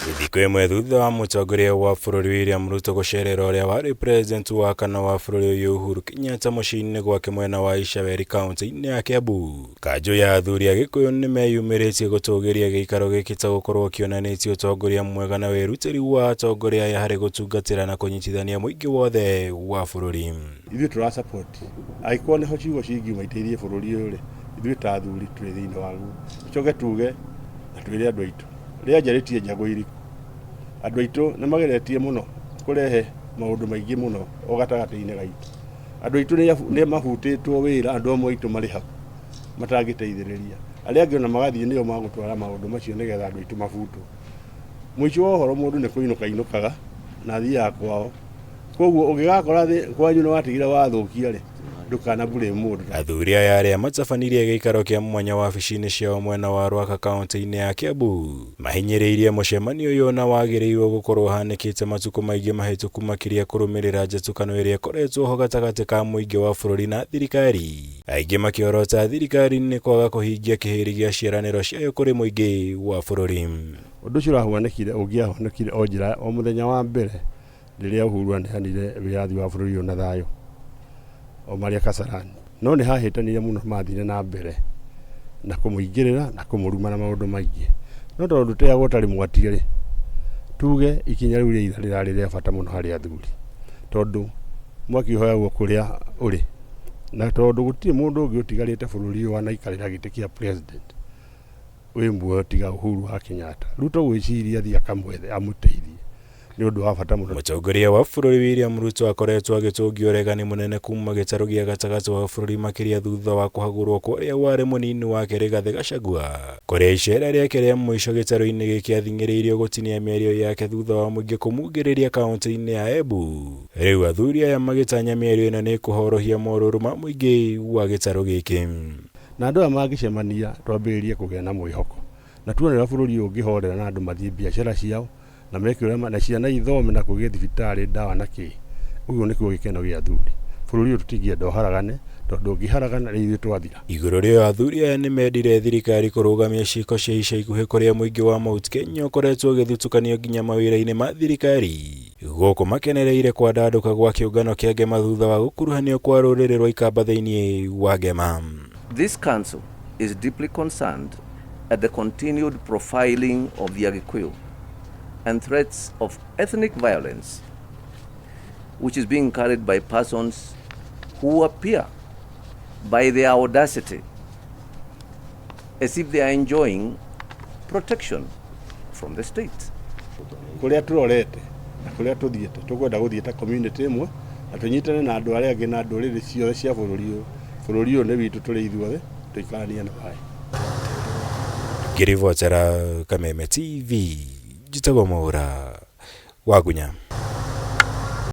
Thikũ ĩmwe thutha wa mũtongoria wa bũrũri William Ruto gũcerera ũrĩa warĩ president wa kana wa bũrũri ũyũ Uhuru Kenyatta mũciĩ-inĩ gwake mwena wa Icaweri kaunti-inĩ ya Kiambu, kanjũ ya athuri a Gĩkũyũ nĩmeyumĩrĩtie gũtũgĩria gĩikaro gĩkĩ ta gũkorwo kĩonanĩtie ũtongoria mwega na wĩrutĩri wa atongoria aya harĩ gũtungatĩra na kũnyitithania mũingĩ wothe wa bũrũri. Ithuĩ tũra support angĩkorwo nĩho ciugo cingiuma iteithie bũrũri ũyũ rĩ, ithuĩ ta athuri tũrĩ thĩinĩ waguo. Tũcoke tuge na twĩre andũ aitũ, rĩanja rĩtienjagwo iriku. Andũ aitũ nĩ mageretie mũno kũrehe maũndũ maingĩ mũno o gatagatĩ-inĩ gaitũ. Andũ aitũ nĩ mabutĩtwo wĩra, andũ amwe aitũ marĩ hau matangĩteithĩrĩria. Arĩa angĩ ona magathiĩ nĩo magũtwara maũndũ macio nĩgetha andũ aitũ mabutwo. Mũico wa ũhoro mũndũ nĩ kũinũka ainũkaga na athiaga kwao. Koguo ũngĩgakora kwanyu nĩ watigire wathũkia rĩ, ndũkana blame mũndũ. Athuri aya arĩa matabanirie gĩikaro kĩa mwanya wabici-inĩ ciao mwena wa Rwaka kaunti-inĩ ya Kiambu mahinyĩrĩirie mũcemanio ũyũ na wagĩrĩirwo gũkorwo ũhanĩkĩte matukũ maingĩ mahĩtũku makĩria kũrũmĩrĩra njatũkano ĩrĩa ĩkoretwo ho gatagatĩ ka mũingĩ wa bũrũri na thirikari, aingĩ makĩorota thirikari nĩ kwaga kũhingia kĩhĩri gĩa ciĩranĩro ciayo kũrĩ mũingĩ wa bũrũri. Ũndũ ũcio ũrahuanĩkire ũngĩahonokirie o njĩra o mũthenya wa mbere rĩrĩa Uhuru aneanire wĩyathi wa bũrũri ũyũ na thayũ o marĩa Kasarani. No nĩ hahĩtanire mũno mathire na mbere na kũmũingĩrĩra na kũmũruma na maũndũ maingĩ. No tondũ ndũteagwo ũtarĩ mwatie rĩ, tuge ikinya rĩu rĩa ira rĩrarĩ rĩa bata mũno harĩ athuri tondũ mwaki ũhoyagwo kũrĩa ũrĩ. Na tondũ gũtirĩ mũndũ ũngĩ ũtigarĩte bũrũri ũyũ wanaikarĩra gĩtĩ kĩa president wĩ muoyo tiga Uhuru wa Kenyatta. Ruto gwĩciria athiĩ akamwethe amũteithie nĩ ũndũ wa bata mũno. Mũtongoria wa bũrũri William Ruto akoretwo agĩtũngia ũregani mũnene kuma gĩtarũ gĩa gatagatĩ wa bũrũri makĩria thutha wa kũhagũrwo kwa ũrĩa warĩ mũnini wake Rigathĩ Gachagua, kũrĩa icera rĩake rĩa mũico gĩtarũ-inĩ gĩkĩ athing'ĩrĩirio gũtinia mĩario yake thutha wa mũingĩ kũmugĩrĩria kaunti-inĩ ya Embu. Rĩu athuri aya magĩtanya mĩario ĩno nĩ ĩkũhorohia morũrũ ma mũingĩ wa gĩtarũ gĩkĩ. Na andũ aya mangĩcemania twambĩrĩrie kũgĩa na mwĩhoko na tuone ũrĩa bũrũri ũyũ ũngĩhorera na andũ mathiĩ biacara ciao na meke ũrĩa na ciana ithome na kũgĩe thibitarĩ, ndawa na kĩ. Ũguo nĩkuo gĩkeno gĩa athuri. Bũrũri ũyũ tũtingĩenda ũharagane tondũ ũngĩharagana nĩ ithuĩ twathira. Igũrũ rĩo athuri aya nĩ mendire thirikari kũrũgamia ciĩko cia ica ikuhĩ kũrĩa mũingĩ wa Mount Kenya ũkoretwo ũgĩthutũkanio nginya mawĩra-inĩ ma thirikari. Gũkũ makenereire kwandandũka gwa kĩũngano kĩa Ngema thutha wa gũkuruhanio kwa rũrĩrĩ rwa Ikamba thĩinĩ wa Ngema. This council is deeply concerned at the continued profiling of the Agikuyu and threats of ethnic violence which is being carried by persons who appear by their audacity as if they are enjoying protection from the state. Kũrĩa tũrorete na kũrĩa tũthiĩte, tũkwenda gũthiĩ ta community ĩmwe na tũnyitane na andũ arĩa angĩ na ndũrĩrĩ ciothe cia bũrũri ũyũ. Bũrũri ũyũ nĩ witũ tũrĩ ithuothe, tũikaranie na thayũ. Ngĩribotera Kameme TV, njĩtagwo Mwaũra wa Gunya.